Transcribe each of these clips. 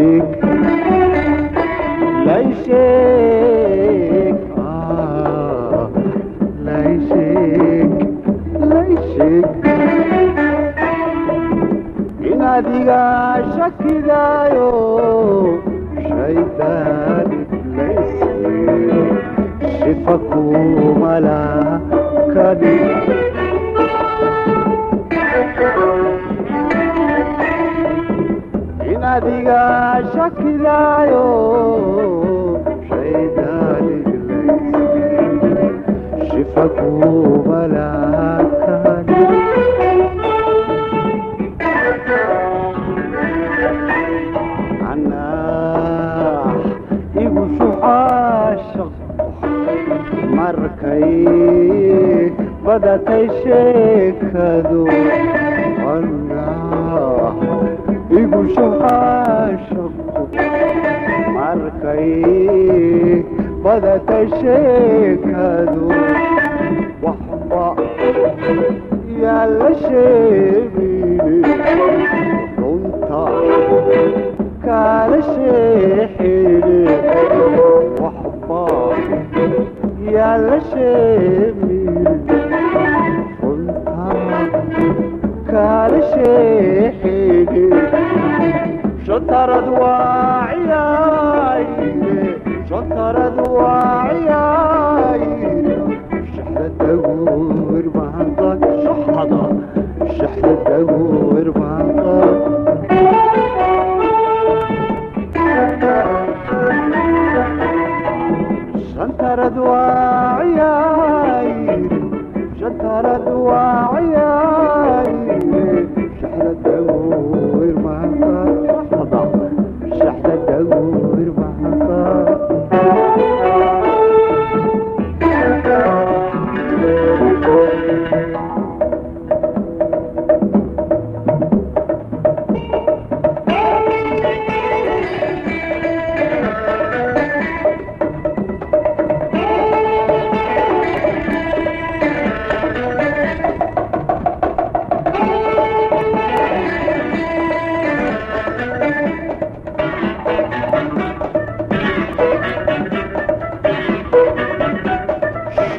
Sheeg, lay sheeg, lay sheeg, lay sheeg in adiga shakidaayo shaydaan iblaysi shifa kumala kadhig. In adiga shakidaayo shaydaan iblaysi shifa kumala kadhig. Anaa igu shuxaashaq markay badatay sheekadu, anaa igu shuxaashaq markay badatay sheekadu, waxba yaa la sheegine runta kaala sheexine, waxba yaa la sheegine runta kaala sheexine. Shantarad waaciyayne, shantarad waaciyayne, shaxda daguur maanqad, shaxda, shaxda daguur maanqad. Shantarad waaciyayne, shantarad waaciyayne, shaxda daguur maanqad, shaxda, shaxda daguur maanqad.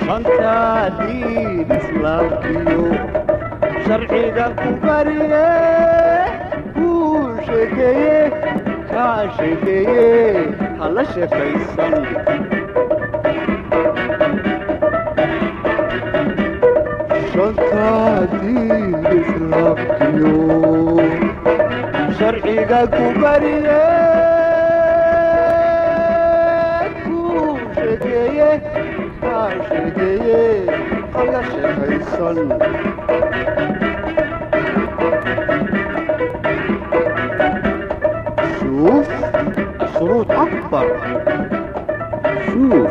Shanta diin islaamkiyo sharciga ku bariye, kuu sheekeeye, kaa sheekeeye, hala sheekaysan. Shanta diin islaamkiyo sharciga ku bariye, kuu sheekeeye, kaa sheekeeye, hala sheekaysan. شوف الشروط أكبر، شوف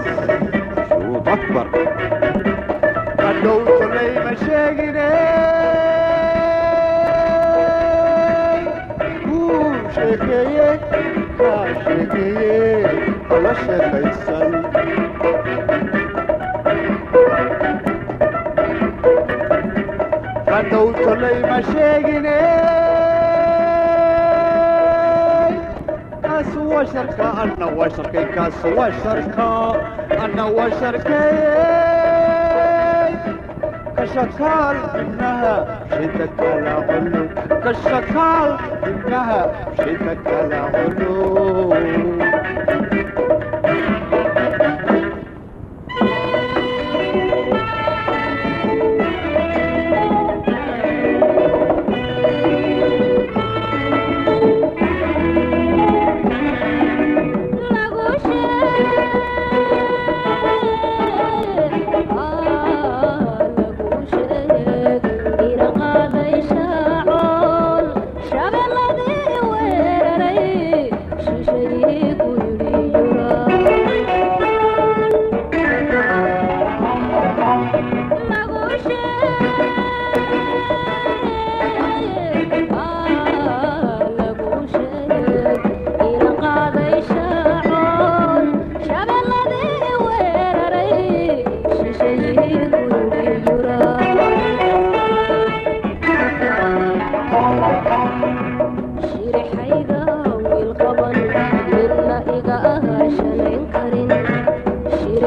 شروط أكبر. hadhow tolay ma sheegine kuu sheekeeye, kaa sheekeeye, hala sheekaysan. Hadhow tolay ma sheegine kaas waa sharka, anna waa sharkay, kaas waa sharka, anna waa sharkay. كشكال إنها شتك على علو، كشكال إنها شتك على علو. Lagu sheeg, lagu sheeg ina qaaday shaacool shabeelladii weeraray.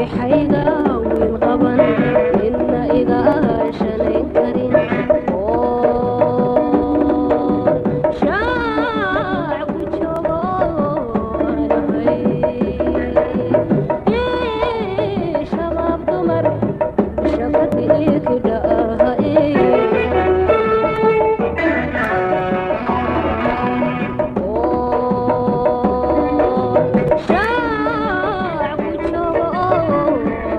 Wixayga wiil qaban inna iga shanayn karin oon shaac ku joogo anahay. Shabaab dumar shaqadii kidhaahay shaac ku joogo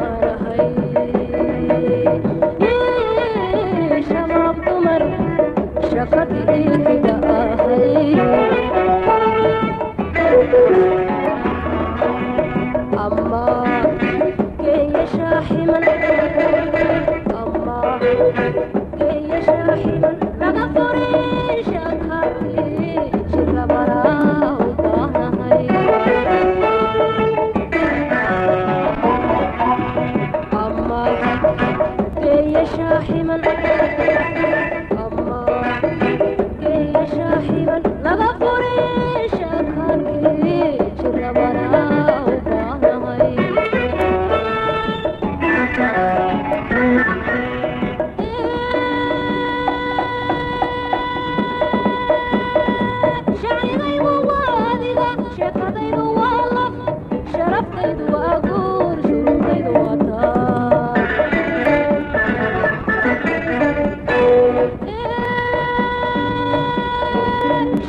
anahay. Shabaab dumar shaqadii kidhaahay ama geeya shaaximan ama geeya shaaximan laga furay shakaarkii jirabanaa u baahnahay ama geeya shaaximan ama geeya shaaximan laga furay shakaarkii jirabanaa u baahnahay. Shacnigaygu waa adiga, sheekadaydu waa laf, sharaftaydu waa guur, shuruudaydu waa taa.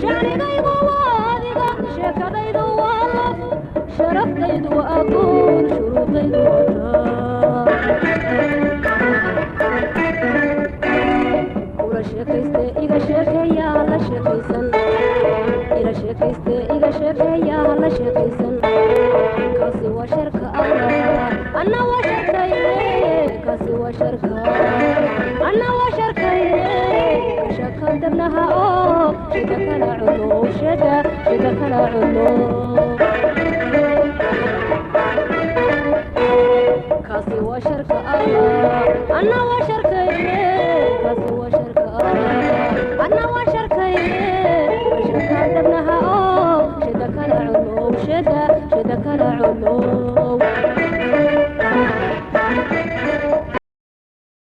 Shacnigaygu waa adiga, sheekadaydu waa laf, sharaftaydu waa guur, shuruudaydu waa taa. Kula sheekayste iga sheekeeyaa la sheekaysan, ila sheekayste iga sheekeeyaa la sheekaysan. Kaasi waa sharka ah, anna waa sharkaye. Kaasi waa sharka, anna waa sharkaye. Kashakan dabnaha oo shida kala cuno, shida shida kala cuno. Kaasi waa sharka ah, anna waa sharkaye. Kaasi waa sharka ah, anna waa sharkaye. Kashakan dabnaha oo shida kala cuno, shida shida kala cuno.